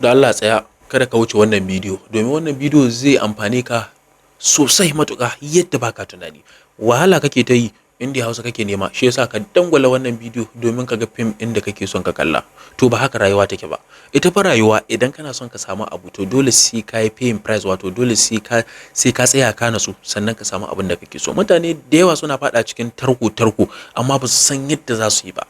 Da Allah tsaya, kada ka wuce wannan bidiyo, domin wannan bidiyo zai amfane ka sosai matuƙa yadda baka tunani. Wahala kake ta yi, Indiya Hausa kake nema, shi yasa ka dangwala wannan bidiyo domin ka ga fim ɗin da kake son ka kalla. To, ba haka rayuwa take ba. Ita fa rayuwa, idan kana son ka samu abu, to dole sai ka yi paying price, wato dole sai ka tsaya ka natsu sannan ka samu abin da kake so. Mutane da yawa suna faɗa cikin tarko tarko, amma ba su san yadda za su yi ba.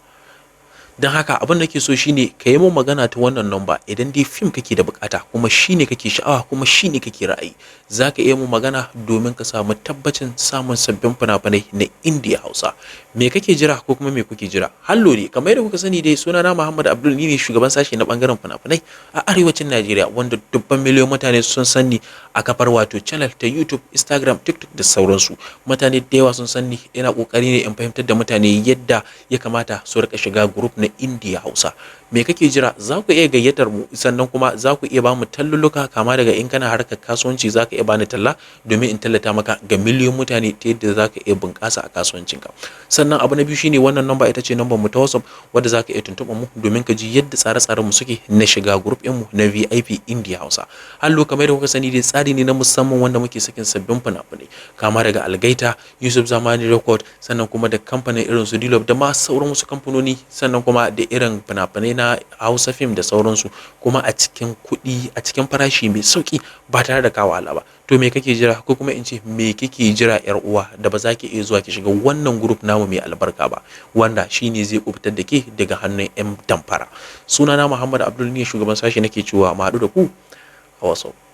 Don haka abin da ke so shine ka yi mun magana ta wannan number. Idan dai fim kake da bukata, kuma shine kake sha'awa, kuma shine kake ra'ayi, za ka iya mun magana domin ka samu tabbacin samun sabbin fina-finai na Indiya Hausa. Me kake jira, ko kuma me kuke jira? Hallo ne, kamar yadda kuka sani dai, sunana Muhammad Abdul, ni ne shugaban sashe na bangaren fina-finai a arewacin Najeriya, wanda dubban miliyoyin mutane sun sani a kafar wato channel ta YouTube, Instagram, TikTok da sauransu. Mutane da yawa sun sani ina kokari ne in fahimtar da mutane yadda ya kamata su rika shiga group na Indiya Hausa. Me kake jira? Za ku iya gayyatar mu, sannan kuma za ku iya ba mu talluluka, kama daga in kana harkar kasuwanci, za ka iya bani talla domin in tallata maka ga miliyoyin mutane ta yadda za ka iya bunƙasa a kasuwancinka. Sannan abu na biyu shine wannan number ita ce number mu ta WhatsApp, wadda za ka iya tuntuɓar mu domin ka ji yadda tsare-tsaren mu suke na shiga group ɗin mu na VIP Indiya Hausa. Hallo, kamar yadda kuka sani dai, tsari ne na musamman wanda muke sakin sabbin fina-finai, kama daga Algaita, Yusuf Zamani Record, sannan kuma da kamfanin irin su Dilob da ma sauran wasu kamfanoni, sannan kuma da irin fina-finai na Hausa film da sauransu, kuma a cikin kuɗi, a cikin farashi mai sauƙi, ba tare da ka wahala ba. To, me kake jira, ko kuma in ce me kike jira, yar uwa, da ba za ki iya zuwa ki shiga wannan group namu mai albarka ba, wanda shine zai kubutar da ke daga hannun 'yan damfara? Sunana Muhammad Abdul, ne shugaban sashi, nake cewa mu haɗu da ku a WhatsApp.